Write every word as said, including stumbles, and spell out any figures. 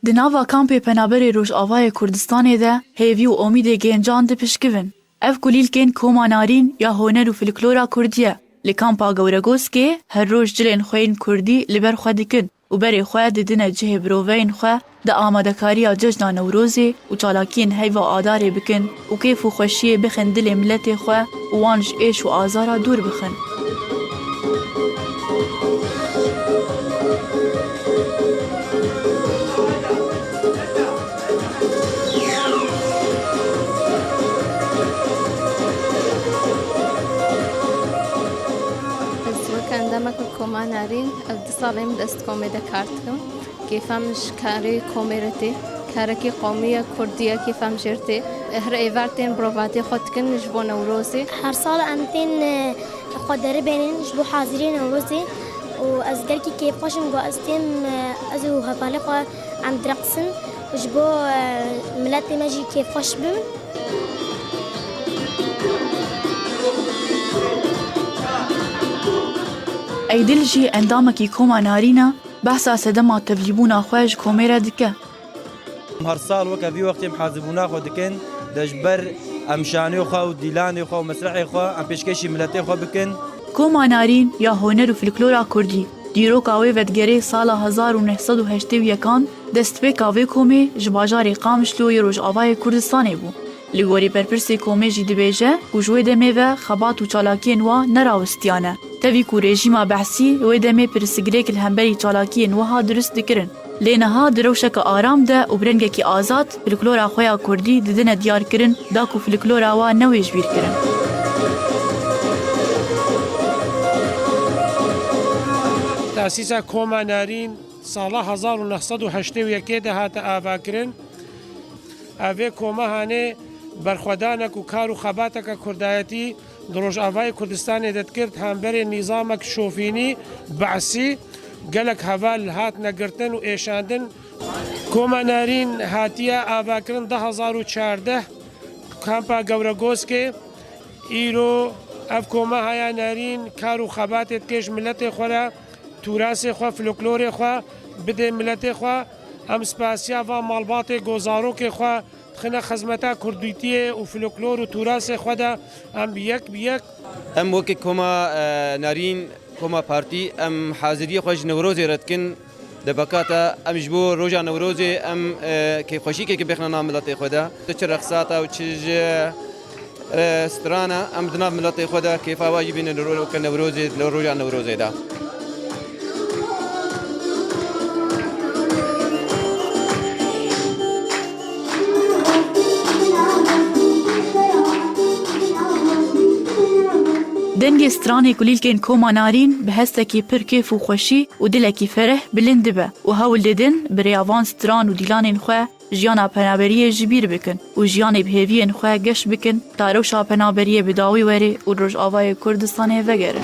Di nava kampê penaberê Rojavayê Kurdistanê de hêvî û omîdê gencan dipişkivin. Ev kulîlkên Koma Narîn ya huner û folklora kurdî ye. Li kampa Gewregoskê her roj cilên xwe yên kurdî li ber xwe dikin û berê xwe didine cihê biroveyên xwe di amadekariya cejna Newrozê û çalakiyên heyva Adarê bikin û kêf û xweşiyê bixin dilê miletê xwe û wan ji êş û azara dûr bixin. Ez weke endameke Koma Narîn, ez du sal im dest komê de kar dikim. Kêfa min ji karê komê re tê. Karekî qomî ye, kurdî ye, kêfa min jê re tê. Her êvar tên mirovatiyê xwe dikin ji bo Newrozê. Her sal em tên, e, xwe deribênin ji bo haziriyê Newrozê û ez gelkî kêfxweş im ku ez têm, e, ez û hevalê xwe em direqsin û ji bo, e, miletê me jî kêfxweş bim. Eydil jî endamekî Koma Narîn e, behsa sedema tevlîbûna xwe ji komê re dike. Her sal weke vî wextê em hazîrbûna xwe dikin, de ji ber em şanê xwe û dîlanê xwe û mesrehê xwe em pêşkêşî miletê xwe bikin. Koma Narîn ya huner û folklora kurdî, dîroka wê vedigerê sala hezar û neh sed û heştê û yekan destpêka vê komê ji bajarê Qamişlo yê Rojavayê Kurdistanê bû. Li gorî berpirsê komê jî dibêje ku ji wê demê ve xebat û çalakiyên wa nerawistiyane. Tevî ku rejîma Behsî wê demê pirsgirêk li hemberî çalakiyên wiha dirust dikirin. Lê niha di rewşeke aram de û bi rengekî azad folklora xwe ya kurdî didine diyarkirin, da ku folklora wa newê ji bîr kirin. Tasîsa Koma Narîn sala hezar û neh sed û heştê û yekê de hate avakirin. Ev ê koma hanê berxwedanek û kar û xebateke kurdayetî di Rojavayê Kurdistanê de dikir, di hemberê nîzamek şofînî, Behsî, gelek heval hatine girtin û êşandin. Koma Narîn hatiye avakirin du hezar û çardeh, kampa Gewregoskê. Îro ev koma haya Narîn kar û xebatê dike ji miletê xwe re, tûrasê xwe, folklorê xwe bidê miletê xwe. Em spasiya va malbatê ku zarokê xwe dixine xizmeta kurdîtiyê û folklor û tûrasê xwe de, em bi yek bi yek. Em wekî koma, e, Narîn, koma partî, em haziriyê xwe ji Newrozê re dikin. Di bekata em ji bo roja Newrozê em, e, kêfxweşîkeke bêxine nav miletê xwe de. Çi reqsata û çi ji e, strana em di nav miletê xwe de kêfa wa jî bînin ro-, ke Newrozê, li roja Newrozê de. Dengê stranê kulîlkên Koma Narîn bi hestekî pir kêf û xweşî û dilekî fereh bilind dibe û hewl didin bi rêya van stran û dîlanên xwe jiyana penaberiyê ji bîr bikin û jiyanê bi hêviyên xwe geş bikin, ta rewşa penaberiyê bi dawî were û Rojavayê Kurdistanê vegerin.